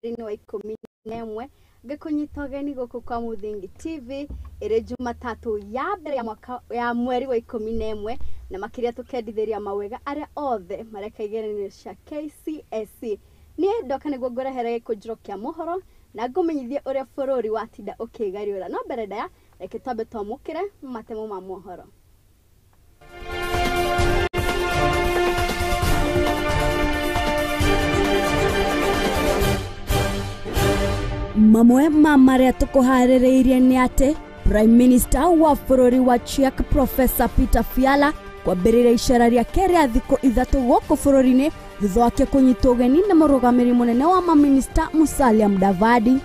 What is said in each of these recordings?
Mweri-inĩ wa 11 ngĩkũnyita ũgeni gũkũ kwa Muthingi TV ĩrĩ Jumatatũ ya mbere ya mwaka ya mweri wa 11 na makĩria tũkendithĩria mawega arĩa othe mareka igeranio cia KCSE. Niĩ ndoka nĩguo ngũrehere gĩkũnjĩro kĩa mohoro na ngũmenyithie ũrĩa bũrũri watinda ũkĩgariũra. No mbere ndaya reke twambe twamũkĩre matemo ma mohoro. Mamwe ma marĩa tũkũharĩrĩirie nĩ atĩ Prime Minister wa bũrũri wa Czech Professor Peter Fiala kwambĩrĩria icera rĩake rĩa thikũ 3 gũkũ bũrũri-inĩ thutha wake kũnyitwo ũgeni nĩ mũrũgamĩrĩri mũnene wa maminista Musalia Mudavadi.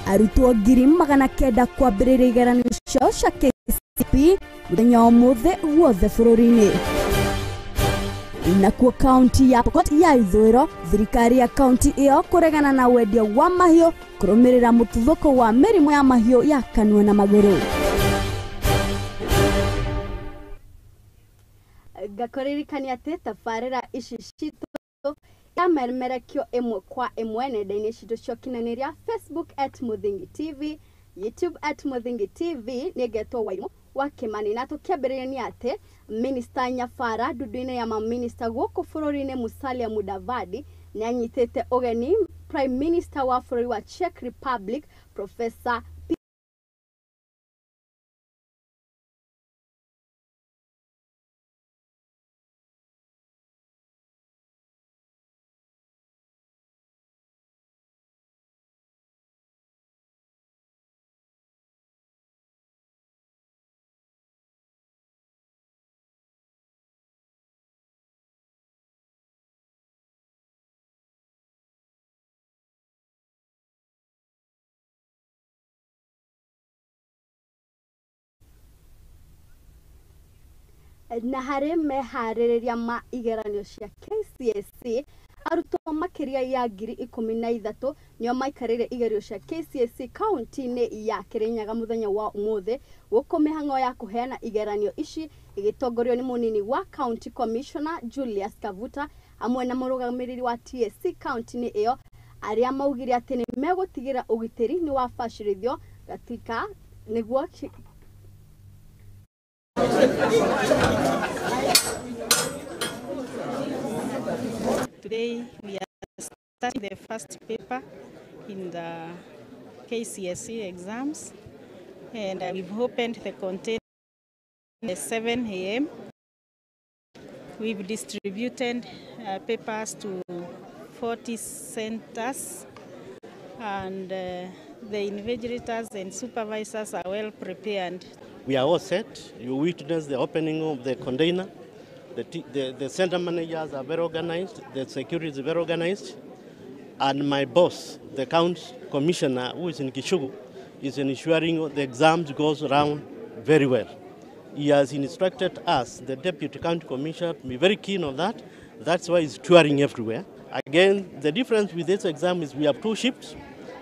Arutwo 900,000 kwambĩrĩria igeranio ciao cia KCPE mũthenya wa ũmũthĩ guothe bũrũri-inĩ. Nakuo kaunti ya Pokot ya Ithũĩro, thirikari ya kaunti ĩyo kũregana na wendia wa mahiũ kũrũmĩrĩra mũtuthũko wa mĩrimũ ya mahiũ ya kanua na magũrũ. Ngakũririkania atĩ tabarĩra ici citũ yamemerekio ĩmwe kwa ĩmwe nenda-inĩ citũ cia ũkinyanĩria Facebook at Muthingi TV, YouTube at Muthingi TV. Nĩngetwo Wairimũ wa Kimani. Na tũkĩambĩrĩria nĩ atĩ Minister Nyabara ndundu-inĩ ya maminista gũkũ bũrũri-inĩ Musalia Mudavadi nĩ anyitĩte ũgeni Prime Minister wa bũrũri wa Czech Republic Professor na harĩ meharĩrĩria ma igeranio cia KCSE. Arutwo makĩria ya 13,000 nĩo maikarĩire igerio cia KCSE kaunti-inĩ ya Kirinyaga mũthenya wa ũmũthĩ, gũkũ mĩhang'o ya kũheana igeranio ici ĩgĩtongorio nĩ mũnini wa County Commissioner Julius Kavuta hamwe na mũrũgamĩrĩri wa TSC kaunti-inĩ ĩyo, arĩa maugire atĩ nĩ megũtigĩra ũgitĩri nĩ wabacĩrithio gatika nĩguo. Today we are starting the first paper in the KCSE exams, and we've opened the container at 7 a.m. We've distributed papers to 40 centers, and the invigilators and supervisors are well prepared. We are all set. You witness the opening of the container. The center managers are very organized. The security is very organized. And my boss, the county commissioner, who is in Kishugu, is ensuring the exams goes round very well. He has instructed us, the deputy county commissioner, to be very keen on that. That's why he's touring everywhere. Again, the difference with this exam is we have 2 shifts.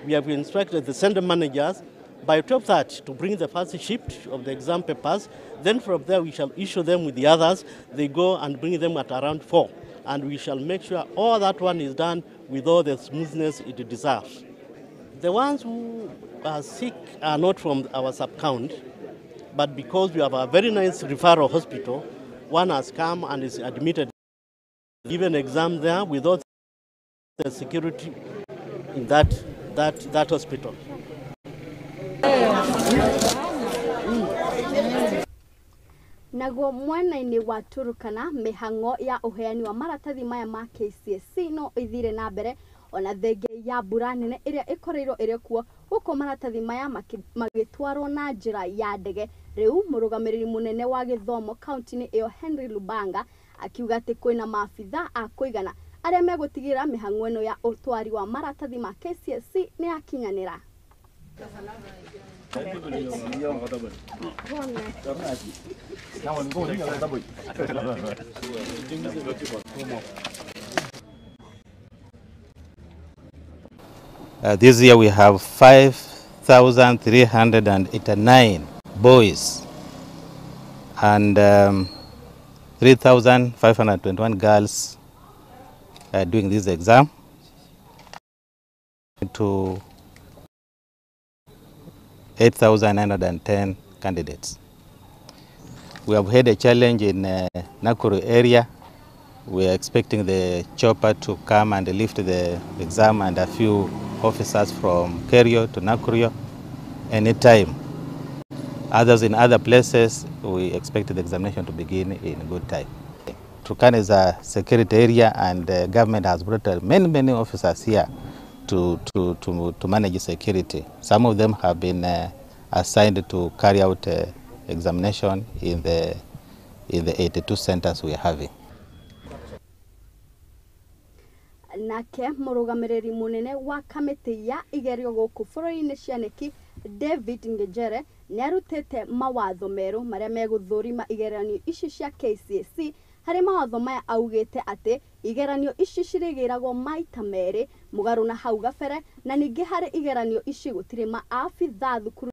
We have instructed the center managers by 12:30 to bring the first shift of the exam papers. Then from there we shall issue them with the others. They go and bring them at around 4. And we shall make sure all that one is done with all the smoothness it deserves. The ones who are sick are not from our sub-county, but because we have a very nice referral hospital, one has come and is admitted, given exam there without the security in that hospital. Naguo mwena-inĩ wa Turukana mĩhang'o ya ũheani wa maratathi maya ma KCSE no ĩthire na mbere ona thenge ya mbura nene ĩrĩa ĩkoreirwo ĩrĩ kuo, gũkũ maratathi maya magĩtwarwo na njĩra ya ndege. Rĩu mũrũgamĩrĩri mũnene wa gĩthomo kaunti-inĩ ĩyo Henry Lubanga akiuga atĩ kwĩna maabitha a kũigana arĩa megũtigĩrĩra mĩhang'o ĩno ya ũtwari wa maratathi ma KCSE nĩ yakinyanĩra. This year we have 5,389 boys and 3,521 girls doing this exam. to 8,910 candidates. We have had a challenge in Nakuru area. We are expecting the chopper to come and lift the exam and a few officers from Kerio to Nakuru anytime. Others in other places, we expect the examination to begin in good time. Turkana is a security area, and the government has brought many, many officers here to manage security. Some of them have been assigned to carry out examination in the 82 centers we are having. Nake murugamiriri munene wa kamiti ya igerio guku bũrũri-inĩ cia KNEC David Ngejere nĩarutĩte mawatho merũ marĩa megũthũrima igeranio ici cia KCSE. Harĩ mawatho maya augĩte atĩ igeranio ici cirĩgĩragwo maita merĩ mũgarũ na hau gabere, na ningĩ harĩ igeranio ici gũtirĩ maabithaa thukuru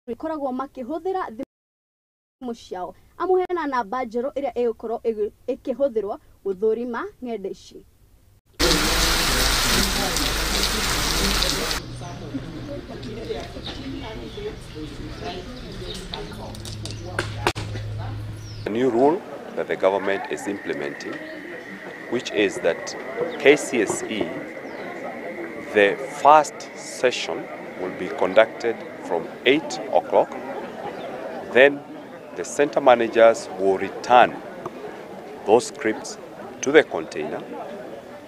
ikoragwo makĩhũthĩra thimũ ciao. Amũheana namba njerũ ĩrĩa ĩgũkorwo ĩkĩhũthĩrwo gũthũrima ng'enda ici. A new rule that the government is implementing, which is that KCSE, the first session will be conducted from 8 o'clock. Then the center managers will return those scripts to the container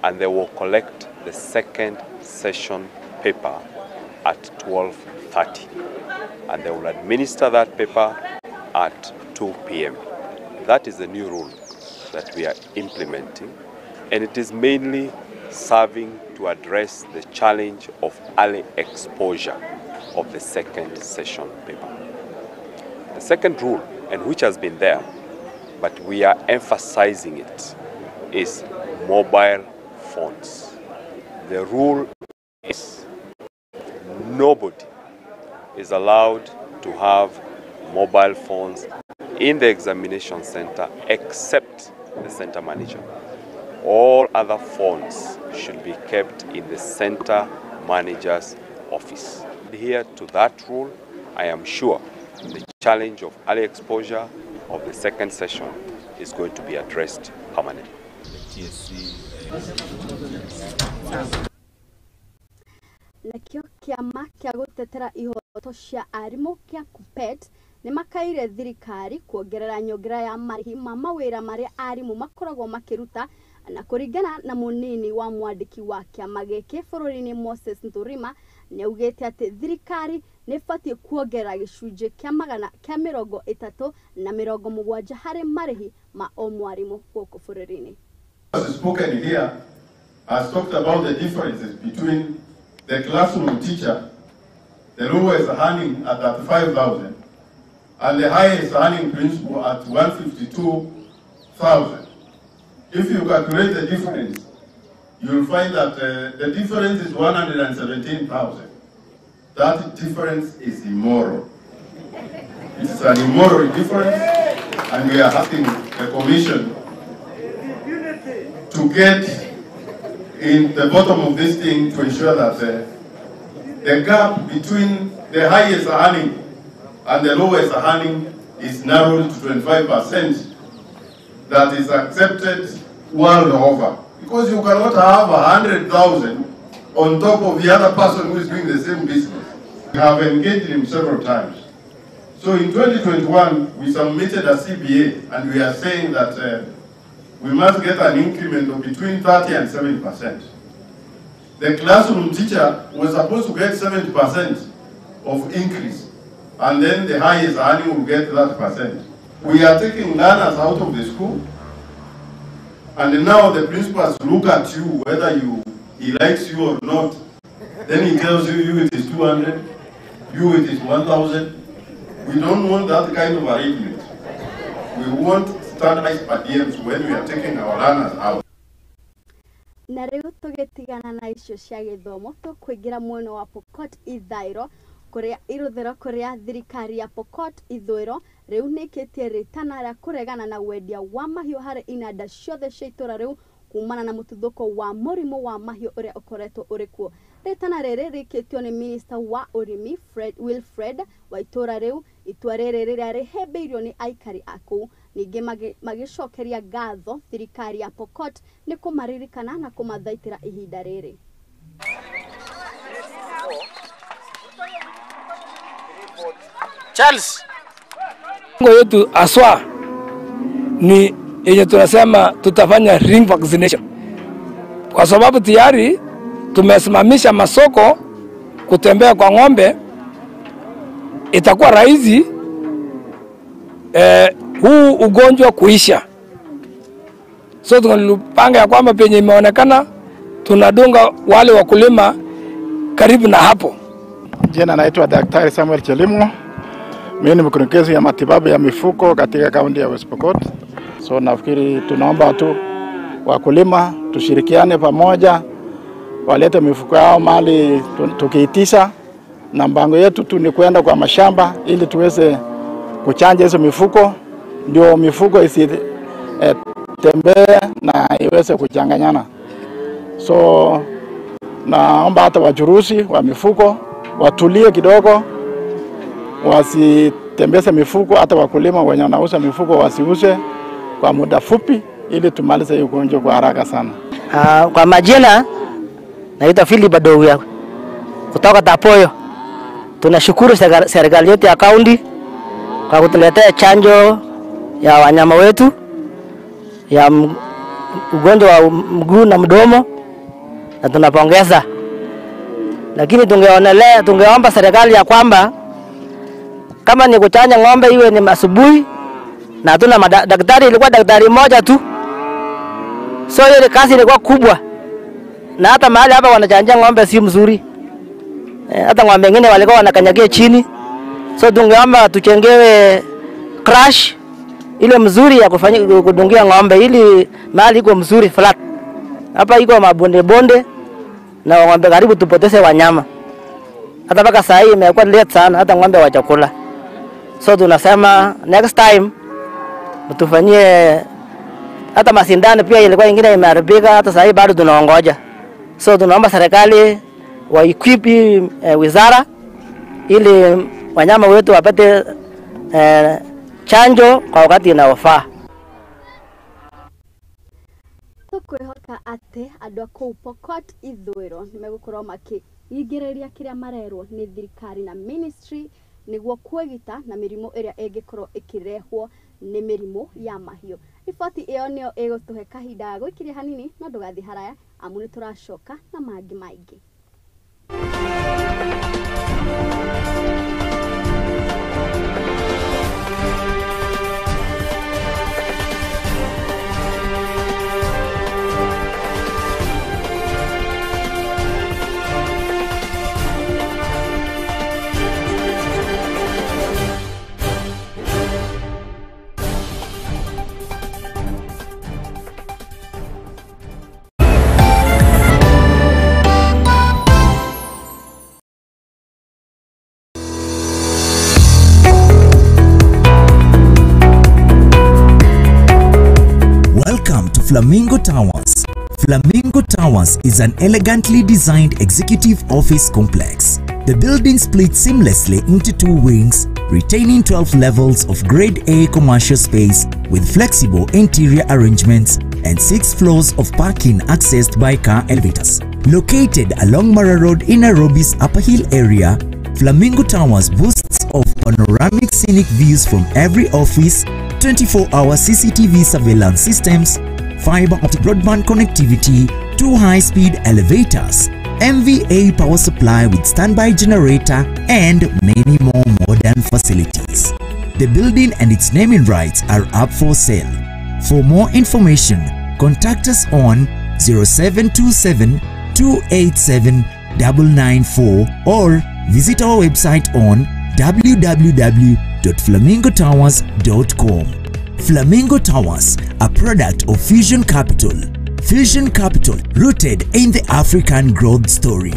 and they will collect the second session paper at 12:30, and they will administer that paper at 2 p.m. That is the new rule that we are implementing, and it is mainly serving to address the challenge of early exposure of the second session paper. The second rule, and which has been there, but we are emphasizing it, is mobile phones. The rule is nobody is allowed to have mobile phones in the examination center except the center manager. All other phones should be kept in the center manager's office. Adhere to that rule, I am sure the challenge of early exposure of the second session is going to be addressed permanently. Nakio kiama kia gutetera ihoto cia arimu kia KUPPET nĩmakaire thirikari kuongerera nyongera ya marĩhi ma mawĩra marĩa arimũ makoragwo makĩruta, na kũringana na mũnini wa mwandĩki wa kĩama gĩkĩ bũrũri-inĩ Moses Nthurima nĩaugĩte atĩ thirikari nĩĩbatiĩ kuongerera gĩcunjĩ kĩa magana kĩa 30 na 70 harĩ marĩhi ma o mwarimũ gũkũ bũrũri-inĩ. Spoken here has talked about the differences between the classroom teacher, the lowest earning at 35,000, and the highest earning principal at 152,000. If you calculate the difference, you'll find that the difference is 117,000. That difference is immoral. It's an immoral difference, and we are asking the Commission to get in the bottom of this thing to ensure that the gap between the highest earning and the lowest earning is narrowed to 25%. That is accepted world over. Because you cannot have 100,000 on top of the other person who is doing the same business. We have engaged him several times. So in 2021, we submitted a CBA, and we are saying that we must get an increment of between 30 and 70%. The classroom teacher was supposed to get 70% of increase, and then the highest earning will get 30%. We are taking learners out of the school, and now the principals look at you whether he likes you or not. Then he tells you, you it is 200, you it is 1,000. We don't want that kind of arrangement. We want standardized per diems when we are taking our learners out. Na rĩu tũgĩtigana na icio cia gĩthomo tũkũingĩra mwena wa Pokot Ithaĩro kũrĩa irathĩro kũrĩa thirikari ya Pokot Ithũĩro rĩu nĩĩkĩtie rĩtana rĩa kũregana na wendia wa mahiũ harĩ inanda ciothe cia itũra rĩu kumana na mũtuthũko wa mũrimũ wa mahiũ ũrĩa ũkoretwo ũrĩ kuo. Rĩtana rĩrĩ rĩkĩtio nĩ minista wa ũrĩmi Fred Wilfred wa itũra rĩu. Itua rĩrĩ rĩrĩa rĩhĩmbĩirio nĩ aikari a kũu, ningĩ magĩcokeria ngatho thirikari ya Pokot nĩ kũmaririkana na kũmathaitĩra ihinda rĩrĩ. Charles, yetu aswa ni yenye tunasema tutafanya ring vaccination, kwa sababu tayari tumesimamisha masoko kutembea kwa ng'ombe. Itakuwa rahisi huu ugonjwa kuisha. So tunalipanga ya kwamba penye imeonekana tunadunga wale wakulima karibu na hapo. Jina naitwa Daktari Samuel Chelimo. Mimi ni mkurugenzi ya matibabu ya mifugo katika kaunti ya West Pokot. So nafikiri tunaomba tu wakulima tushirikiane pamoja, walete mifuko yao mali tukiitisha, na mpango yetu tu ni kwenda kwa mashamba ili tuweze kuchanja hizo mifuko, ndio mifuko isitembee na iweze kuchanganyana. So naomba hata wachuruzi wa mifuko watulie kidogo, wasitembeze mifuko, hata wakulima wenye wanauza mifuko wasiuze kwa muda fupi ili tumalize hiyo ugonjwa kwa haraka sana. Kwa majina naitwa Philip Adowia kutoka Tapoyo. Tunashukuru serikali yetu ya kaunti kwa kutuletea chanjo ya wanyama wetu ya ugonjwa wa mguu na mdomo, na tunapongeza. Lakini tungeomba serikali ya kwamba kama ni kuchanja ng'ombe iwe ni asubuhi, na hatuna daktari, ilikuwa daktari mmoja tu. So ile kazi ilikuwa kubwa. Na hata mahali hapa wanachanja ng'ombe si mzuri. Hata ng'ombe wengine walikuwa wanakanyagia chini. So tungeomba tuchengewe crash ile mzuri ya kufanya kudungia ng'ombe, ili mahali iko mzuri flat. Hapa iko mabonde bonde na ng'ombe karibu tupoteze wanyama. Hata mpaka saa hii imekuwa late sana, hata ng'ombe wa chakula. So tunasema next time mtufanyie hata masindano pia, ilikuwa ingine imeharibika, hata saa hii bado tunaongoja. So tunaomba serikali wa equip wizara ili wanyama wetu wapate chanjo kwa wakati unaofaa. Tukwihoka ati andu a kũu Pokot Ithũĩro nĩmegũkorwo makĩingĩrĩria kĩrĩa marerwo nĩ thirikari na ministry nĩguo kwĩgita na mĩrimũ ĩrĩa ĩngĩkorwo ĩkĩrehwo nĩ mĩrimũ ya mahiũ. Riboti ĩyo nĩyo ĩgũtũhe kahinda ga gwĩkiria hanini, no ndũgathiĩ haraya amu nĩ tũracoka na mangĩ maingĩ. Flamingo Towers. Flamingo Towers is an elegantly designed executive office complex. The building splits seamlessly into two wings, retaining 12 levels of Grade A commercial space with flexible interior arrangements and 6 floors of parking accessed by car elevators. Located along Mara Road in Nairobi's Upper Hill area, Flamingo Towers boasts of panoramic scenic views from every office, 24-hour CCTV surveillance systems, fiber optic broadband connectivity, 2 high-speed elevators, MVA power supply with standby generator, and many more modern facilities. The building and its naming rights are up for sale. For more information, contact us on 0727 287 994 or visit our website on www.flamingotowers.com. Flamingo Towers, a product of Fusion Capital. Fusion Capital, rooted in the African growth story.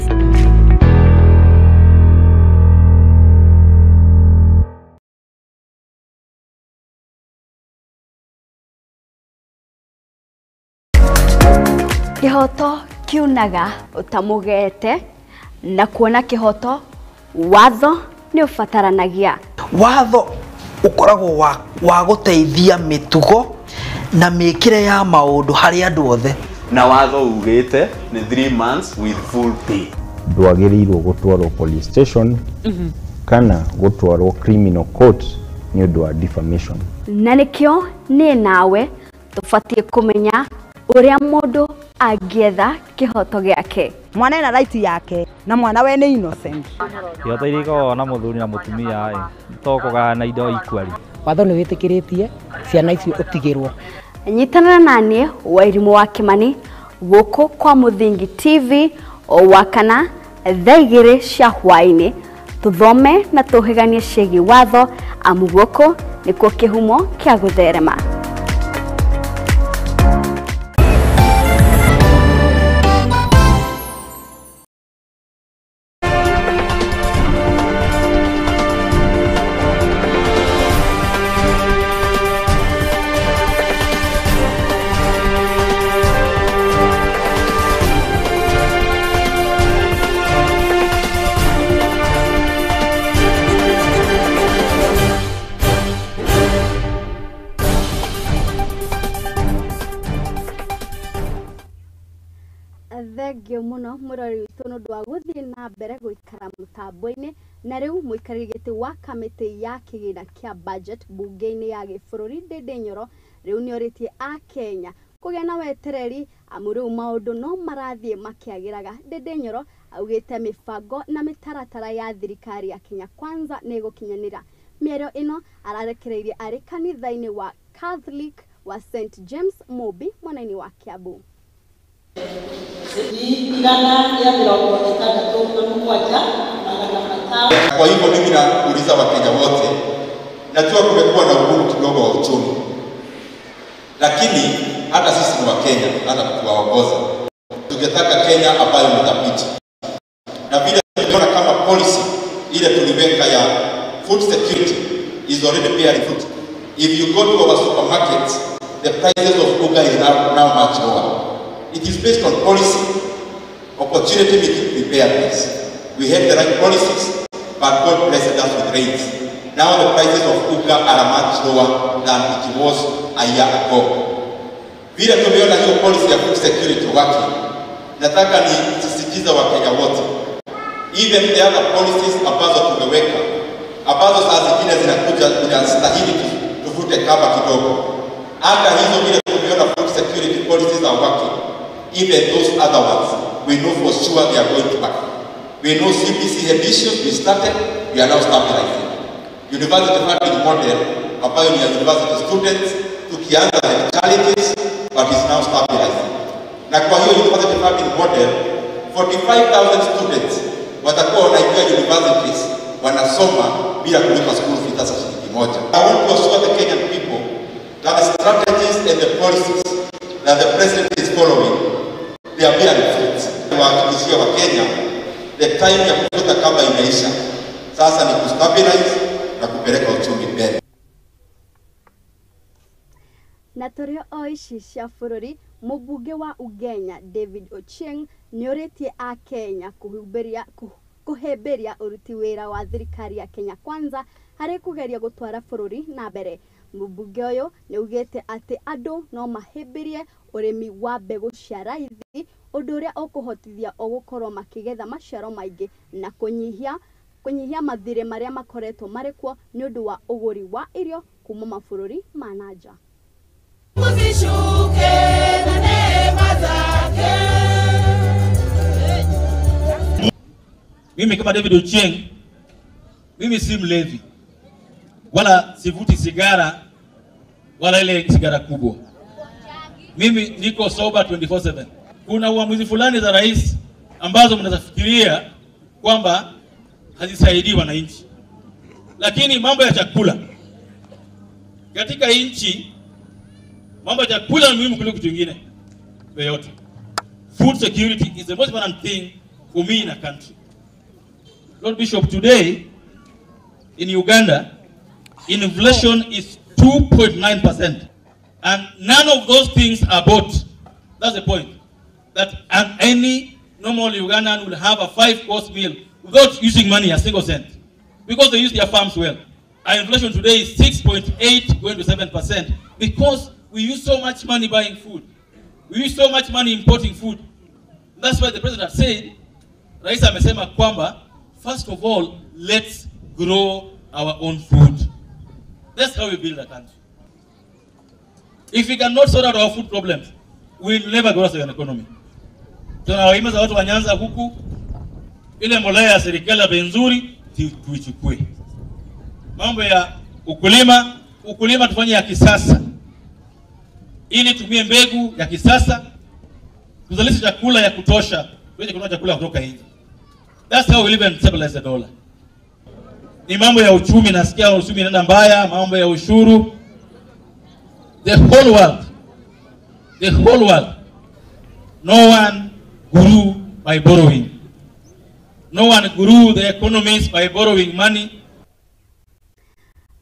Kihoto kiunaga utamugete Na kuona kĩhoto watho nĩ ũbataranagia. Watho ũkoragwo wa gũteithia mĩtugo na mĩkĩre ya maũndũ harĩ andũ othe. Na watho ugĩte nĩ 3 months with full pay. Ndwagĩrĩirwo gũtwarwo police station kana gũtwarwo criminal court nĩ ũndũ wa defamation. Na nĩkĩo niĩ nawe tũbatiĩ kũmenya ũrĩa mũndũ angĩetha kĩhoto gĩake. Mwana ena right yake na mwana we nĩ innocent. Kĩhoto iria ikoragwo na mũthuri na mũtumia ĩ to kũgayana indo equally. Watho nĩ wĩtĩkĩrĩtie ciana icio ũtigĩrwo. Nyitanĩra naniĩ Wairimũ wa Kimani gũkũ kwa Mũthingi TV o wakana thaa 2 cia hwaĩ-inĩ tũthome na tũhĩganie ciĩgiĩ watho amu gũkũ nĩkuo kĩhumo kĩa gũtherema. Thengio muno murori witũ nĩ ũndũ wa gũthiĩ na mbere gũikara mũtambo-inĩ. Na rĩu mũikarĩri gĩtĩ wa kamĩtĩ ya kĩgĩna kĩa budget bunge-inĩ ya gĩbũrũri Ndindi Nyoro rĩu nĩorĩtie akenya kũgĩa na wetereri amu rĩu maũndũ no marathiĩ makĩagĩraga. Ndindi Nyoro augĩte mĩbango na mĩtaratara ya thirikari ya Kenya Kwanza nĩ ĩgũkinyanĩra. Mĩario ĩno ararekereirie arĩ kanitha-inĩ wa Catholic wa St James Mobi mwena-inĩ wa Kiambu. Kwa hivyo mimi nauliza Wakenya wote, najua kumekuwa na ugumu kidogo wa uchumi, lakini hata sisi ni Wakenya, hata tukiwaongoza tungetaka Kenya ambayo ni thabiti, na vile tuliona kama policy ile tuliweka ya food security is already bearing fruit. If you go to our supermarkets, the prices of sugar is now much lower. It is based on policy, opportunity meeting preparedness. We had the right policies, but God blessed us with rains. Now the prices of uga are much lower than it was a year ago. Vile tumeona hiyo policy ya food security working, nataka nisisitize Wakenya wote, even the other policies ambazo tumeweka, ambazo saa zingine zinakuja zinastahili tuvute kamba kidogo. Hata hizo vile tumeona food security policies are working, even those other ones, we know for sure they are going to work. We know CBC had issues, we started, we are now stabilizing. University funding model, ambayo ni ya university students, tukianza had challenges, but is now stabilizing. Na kwa hiyo university funding model, 45,000 students watakuwa wanaingia universities, wanasoma bila kulipa school fees hata shilingi moja. I want to assure the Kenyan people that the strategies and the policies that the president is following, they are bearing fruit. Wahakikishia wa Kenya, the time ya kuvuta kamba imeisha. Sasa ni kustabilize na kupeleka uchumi mbele. Na tũrĩ o ici cia bũrũri, mũmbunge wa Ugenya David Ochieng nĩorĩtie akenya kũhĩmbĩria ũruti wĩra wa thirikari ya Kenya Kwanza harĩ kũgeria gũtwara bũrũri na mbere. Mũmbunge ũyũ nĩaugĩte atĩ andũ no mahĩmbĩrie ũrĩmi wa mbegũ cia raithi, ũndũ ũrĩa ũkũhotithia o gũkorwo makĩgetha maciaro maingĩ na kũnyihia mathirĩ marĩa makoretwo marĩ kuo nĩ ũndũ wa ũgũri wa irio kuma mabũrũri ma na nja. Mimi kama David Ochieng, mimi si mlevi wala sivuti sigara wala ile sigara kubwa. Mimi niko sober 24/7. Kuna uamuzi fulani za rais ambazo mnazafikiria kwamba hazisaidii wananchi. Lakini mambo ya chakula katika nchi, mambo ya chakula ni muhimu kuliko kitu kingine yoyote. Food security is the most important thing for me in a country. Lord Bishop, today in Uganda, inflation is 2.9%, and none of those things are bought. That's the point. That at any Normal Ugandan will have a 5-course meal without using money, a single cent, because they use their farms well. Our inflation today is 6.8 going to 7% because we use so much money buying food. We use so much money importing food. That's why the president said, Rais amesema kwamba, first of all, let's grow our own food. That's how we build a country. If we cannot sort out our food problems, we'll never grow as an economy. Tunawahimiza watu wa Nyanza huku, ile mbolea ya serikali ya bei nzuri tuichukue. Mambo ya ukulima, ukulima tufanye ya kisasa, ili tumie mbegu ya kisasa, tuzalishe chakula ya kutosha, tuweze kununua chakula kutoka nje. That's how we live and stabilize the dollar. Ni mambo ya uchumi, nasikia uchumi inaenda mbaya, mambo ya ushuru. The whole world, no one grew by borrowing. No one grew the economies by borrowing money.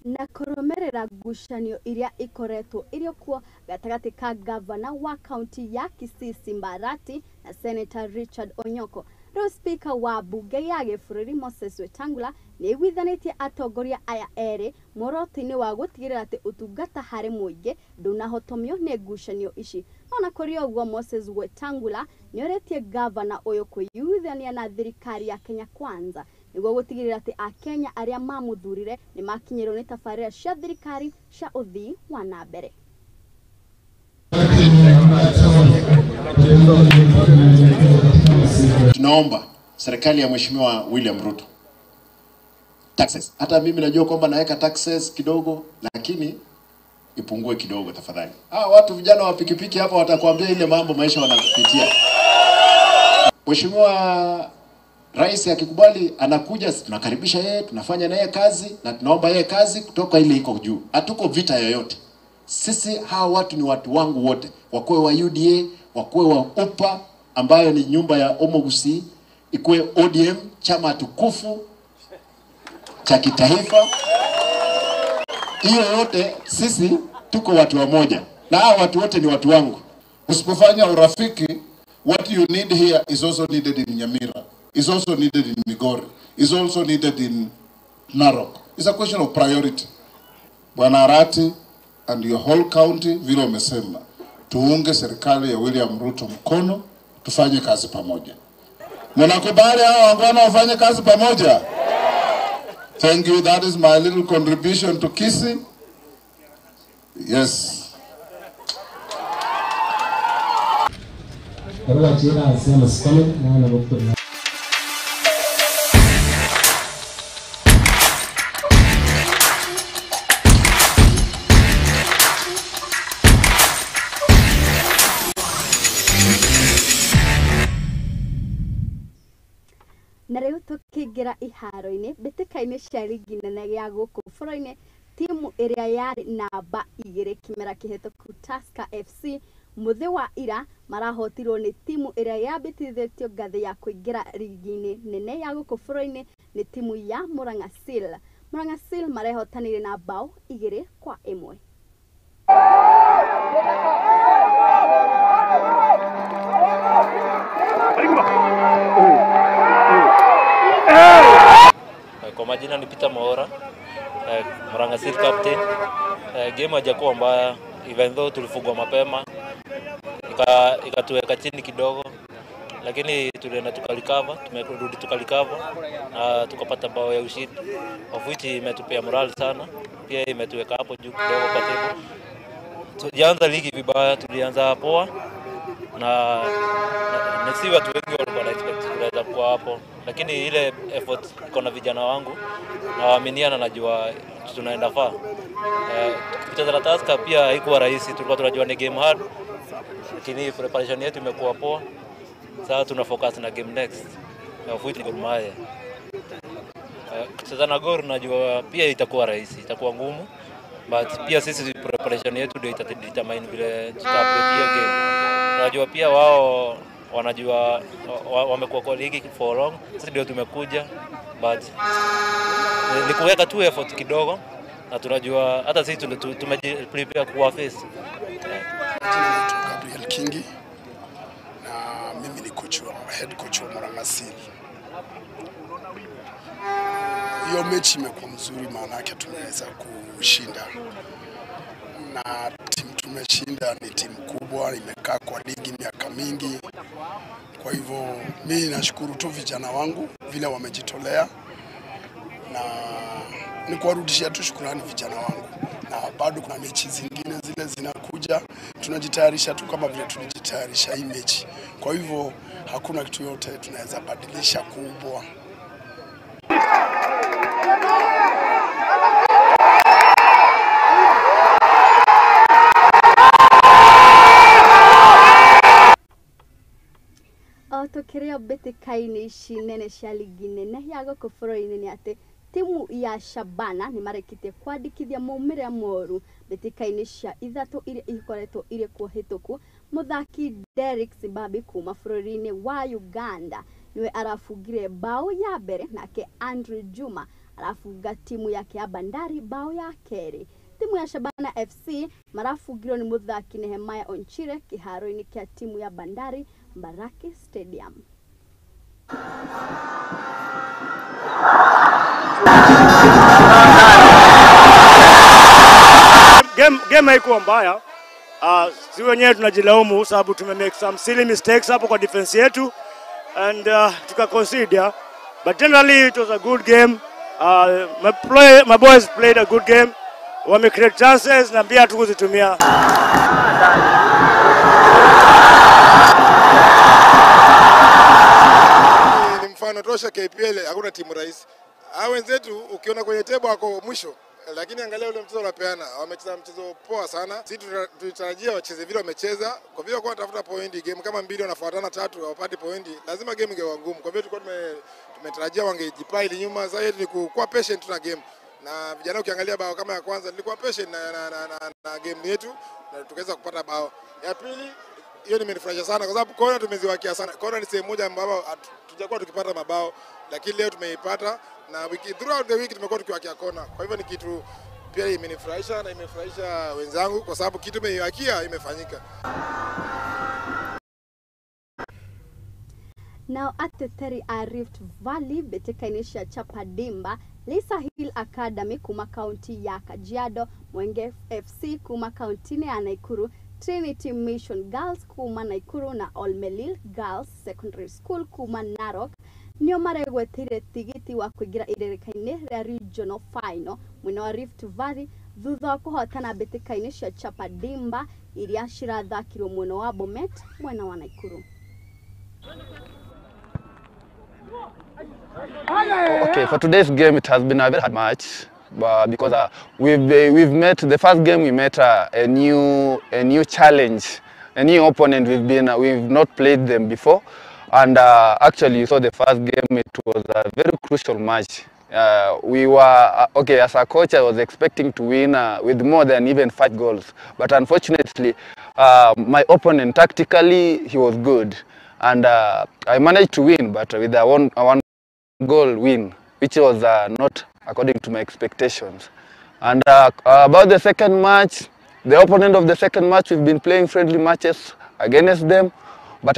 Na kũrũmĩrĩra ngucanio iria ikoretwo irĩ kuo gatagatĩ ka gavana wa kaunti ya Kisii Simba Arati na Senator Richard Onyonko. Rĩu Speaker wa bunge ya gĩbũrũri Moses Wetangula nĩ aiguithanĩtie atongoria aya erĩ muoroto-inĩ wa gũtigĩrĩra atĩ ũtungata harĩ mũingĩ ndũnahotomio nĩ ngucanio ici. Ona kũrĩ ũguo, Moses Wetangula nĩorĩtie gavana ũyũ kwĩiguithania na thirikari ya Kenya Kwanza nĩguo gũtigĩrĩra atĩ akenya arĩa mamũthurire nĩ makinyĩrwo nĩ tabarĩra cia thirikari cia ũthii wa na mbere. Tunaomba serikali ya Mheshimiwa William Ruto taxes. Hata mimi najua kwamba naweka taxes kidogo, lakini ipungue kidogo tafadhali. Watu vijana wa pikipiki hapa watakwambia ile mambo maisha wanapitia. Mheshimiwa Rais akikubali anakuja, tunakaribisha yeye, tunafanya naye kazi na tunaomba yeye kazi kutoka ile iko juu. Hatuko vita yoyote. Sisi hawa watu ni watu wangu wote, wakuwe wa UDA, wakuwe wa UPA ambayo ni nyumba ya Omogusi, ikuwe ODM, chama tukufu cha kitaifa. Hiyo yote sisi tuko watu wamoja, na hawa watu wote ni watu wangu. Usipofanya urafiki, what you need here is also needed in Nyamira, is also needed in Migori, is also needed in Narok. It's a question of priority. Bwana Arati and your whole county, vile umesema, tuunge serikali ya William Ruto mkono, tufanye kazi pamoja. Mnakubali hao wangwana wafanye kazi pamoja? Thank you. That is my little contribution to Kisii. Yes. Na rĩu tũkĩingĩra iharo-inĩ mbĩtĩka-inĩ cia rigi nene ya gũkũ bũrũri-inĩ, timu ĩrĩa yarĩ namba 2 kĩmera kĩhĩtũku Tusker FC mũthĩ wa ira marahotirwo nĩ timu ĩrĩa yambĩtithĩtio ngathĩ ya kũingĩra rigi-inĩ nene ya gũkũ bũrũri-inĩ nĩ timu ya Murang'a Seal. Murang'a Seal marehotanire na bao 2-1. Kwa majina ni Peter Maora, Murang'a Seal captain. Game haijakuwa mbaya, even though tulifungwa mapema ikatuweka chini kidogo, lakini tulienda tukalikava, tumerudi tukalikava na tukapata bao ya ushindi, of which imetupea morale sana, pia imetuweka hapo juu kidogo kwa table. Tulianza ligi vibaya, tulianza poa na si watu wengi walikuwa na expect tunaweza kuwa hapo, lakini ile effort iko na vijana wangu na waaminia na najua tunaenda far. Kucheza na Tusker pia haikuwa rahisi, tulikuwa tunajua ni game hard, lakini preparation yetu imekuwa poa. Sasa tuna focus na game next of which Gor Mahia. Kucheza na Gor najua pia itakuwa rahisi, itakuwa ngumu, but pia sisi preparation yetu ndio itadetermine vile tutaplay hiyo game. Najua pia wao wanajua wamekuwa kwa ligi for long, sisi ndio tumekuja, but ni kuweka tu effort kidogo na tunajua hata sisi tumejiprepare kuwa face. Gabriel Kingi, na Mimi ni coach wa head coach wa Murang'a Seal. Hiyo mechi imekuwa mzuri, maana yake tumeweza kushinda, na timu tumeshinda ni timu kubwa, imekaa kwa ligi miaka mingi. Kwa hivyo mimi nashukuru tu vijana wangu vile wamejitolea, na ni kuwarudishia tu shukrani vijana wangu, na bado kuna mechi zingine zile zinakuja, tunajitayarisha tu kama vile tulijitayarisha hii mechi. Kwa hivyo hakuna kitu yote tunaweza badilisha kubwa. Tukiria mbĩtĩka-inĩ ici nene cia ligi nene ya gũkũ bũrũri-inĩ nĩ atĩ timu ya Shabana nĩ marĩkĩtie kwandĩkithia maumĩrĩra moru mbĩtĩka-inĩ cia ithatũ iria ikoretwo irĩ kuo hĩtũku. Mũthaki Derrick Sibabi kuma bũrũri-inĩ wa Uganda niwe arabungire bao ya mbere, nake Andrew Juma arabunga timu yake ya Bandari bao ya kerĩ. Timu ya Shabana FC marabungirwo nĩ mũthaki Nehemiah Onchire kĩharo-inĩ kĩa timu ya Bandari Mbaraki Stadium. Game haikuwa mbaya. Si wenyewe tunajilaumu sababu tume make some silly mistakes hapo kwa defense yetu and tuka concede. But generally it was a good game. My boys played a good game. Wame create chances na pia tukuzitumia. Ni mfano tosha KPL hakuna timu rahisi. Hao wenzetu ukiona kwenye table wako mwisho, lakini angalia ule mchezo wanapeana. Wamecheza mchezo poa sana. Sisi tulitarajia wacheze vile wamecheza. Kwa vile walikuwa wanatafuta pointi, game kama mbili wanafuatana tatu hawapati pointi, lazima game ingekuwa ngumu. Kwa vile tulikuwa tumetarajia wangejipaili nyuma. Sasa yetu ni kuwa patient na game. Na vijana ukiangalia bao kama ya kwanza nilikuwa patient na game yetu na tukaweza kupata bao. Ya pili hiyo nimenifurahisha sana kwa sababu kona tumeziwakia sana. Kona ni sehemu moja ambapo hatujakuwa tukipata mabao, lakini leo tumeipata, na wiki throughout the week tumekuwa tukiwakia kona. Kwa hivyo ni kitu pia imenifurahisha na imefurahisha wenzangu kwa sababu kitu tumeiwakia imefanyika. Nao ateteri a Rift Valley mbĩtĩka-inĩ cia Chapadimba, Lisa Hill Academy kuma kaunti ya Kajiado, Mwenge FC kuma kaunti ya Nakuru, Trinity Mission Girls kuma Nakuru na Olmelil Girls Secondary School kuma Narok nio maregwetire tigiti wa kuingira irereka-inĩ rĩa regional final mwena wa Rift Valley thutha wa kũhotana mbĩtĩka-inĩ cia Chapadimba iria cirathakirwo mwena wa Bomet mwena wa Nakuru. Okay, for today's game, it has been a very hard match, because we've met the first game. We met a new challenge, a new opponent. We've not played them before, and actually, you saw the first game. It was a very crucial match. We were okay as a coach. I was expecting to win with more than even 5 goals, but unfortunately, my opponent tactically he was good, and I managed to win, but with a one goal win, which was not according to my expectations. And about the second match, the opponent of the second match, we've been playing friendly matches against them, but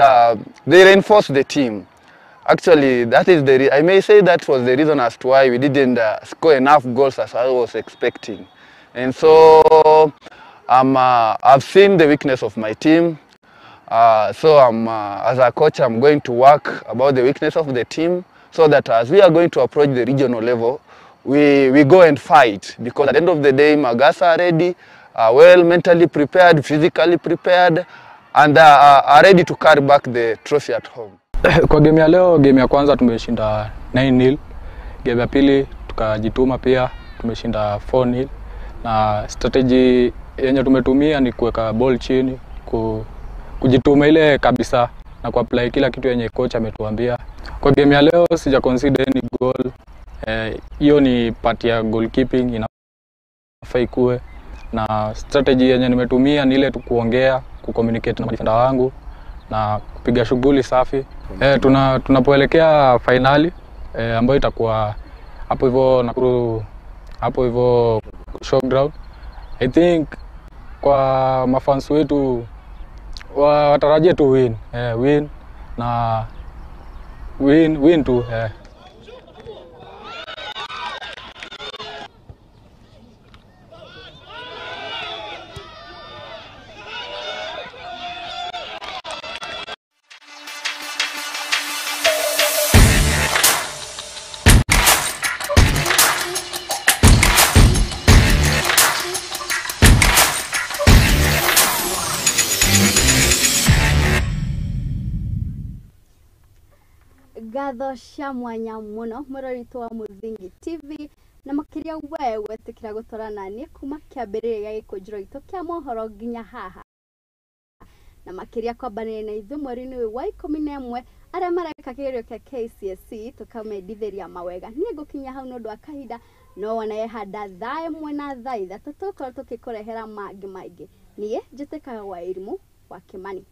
they reinforced the team. Actually, that is the I may say that was the reason as to why we didn't score enough goals as I was expecting. And so I've seen the weakness of my team. So as a coach, I'm going to work about the weakness of the team so that as we are going to approach the regional level, we go and fight, because at the end of the day, Magasa are ready, are well mentally prepared, physically prepared, and are ready to carry back the trophy at home. Kwa game ya leo, game ya kwanza tumeshinda 9-0. Game ya pili tukajituma pia tumeshinda 4-0. Na strategy yenye tumetumia ni kuweka ball chini, kujituma ile kabisa na kuapply kila kitu yenye coach ametuambia. Kwa game ya leo sija consider any goal. Hiyo ni part ya goalkeeping inafaa ikue, na strategy yenye nimetumia ni ile tu kuongea, kucommunicate na defender wangu na kupiga shughuli safi. Tunapoelekea finali ambayo itakuwa hapo hivyo Nakuru, hapo hivyo showground, I think kwa mafans wetu watarajie tu win. Win Na win win tu eh. Ngatho cia mwanya mũno mwĩrori witũ wa Mũthingi TV na makĩria we wetĩkĩra gũtwarana naniĩ kuma kĩambĩrĩria gĩa gĩkũnjĩro gitũ kĩa mohoro nginya haha, na makĩria kwambanĩria na ithuĩ mweri-inĩ ũyũ wa 11 arĩa mareka kĩgerio kĩa KCSE tũkamendithĩria mawega. Niĩ ngũkinya hau nĩ ũndũ wa kahinda, no wona handa thaa 1 na thaa 3 tũgũkorwo tũgĩkũrehera mangĩ maingĩ. Niĩ njĩtĩkaga wa Irimũ wa Kĩmani.